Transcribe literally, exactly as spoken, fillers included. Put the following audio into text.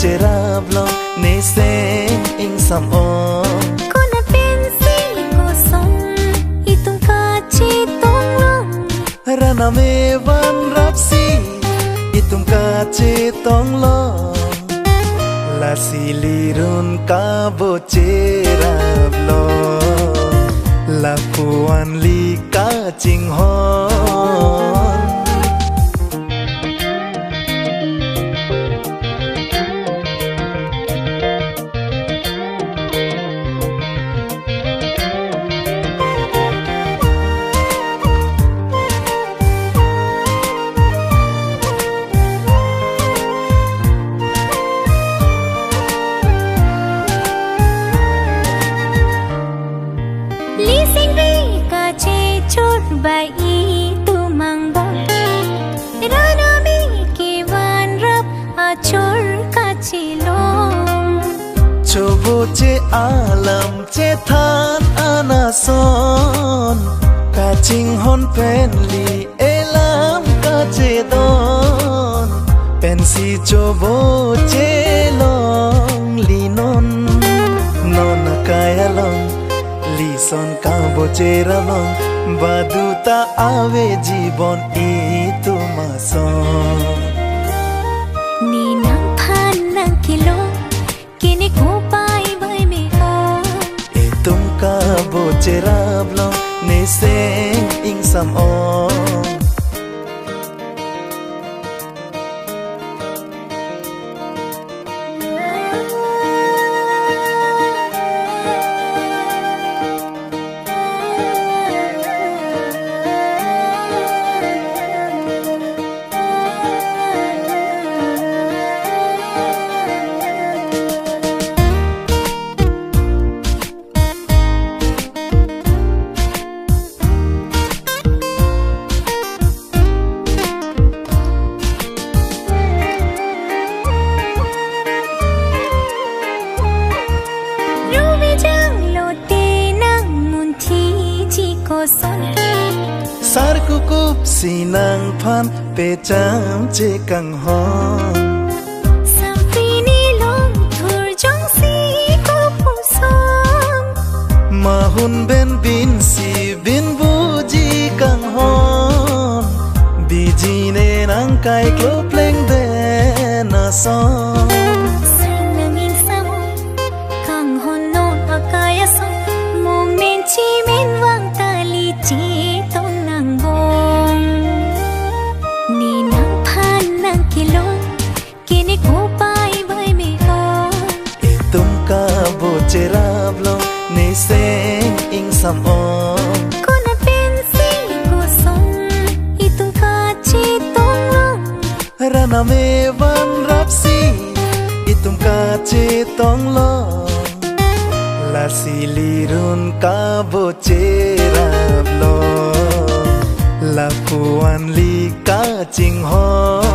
Rap long neseng ingsam ong. Konat pensi koson itum kachetong long? Ran amevan rapsi itum kachetong long. Lasi lirun kaboche rap long. Lapuan li kachinghon. Lisingri kachechor bai itum angbong. Ran ame kevan rap achor kachelong. Choboche alam chethan anason. Kachinghon pen li elam kachedon. Pensi choboche longlinon. Non akai along lison kaboche rap long. Baduta ave jibon itum ason. Ne nangphan nangkelo, kene kopai bai me-ong. Itum kaboche rap long neseng ingsam ong. Rubi janglo te nangmunthiji koson. Sar kukup si nangphan pecham che kanghon. Sampini longthur jongsi kopuson. Mahun ben binsi binbuji kanghon. Biji ne nangkai klopleng den ason. Seng nang ingsam ong. Kanghon non akai ason, momen chimen vang tali chetong nangbong. Ne nangphan nangkelo, kene kopai bai me-ong. Itum kaboche rap long neseng ingsam ong. Konat pensi koson itum kachetong long? Ran amevan rapsi itum kachetong long. Lasi lirun kaboche rap long. Lapuan li kachinghon.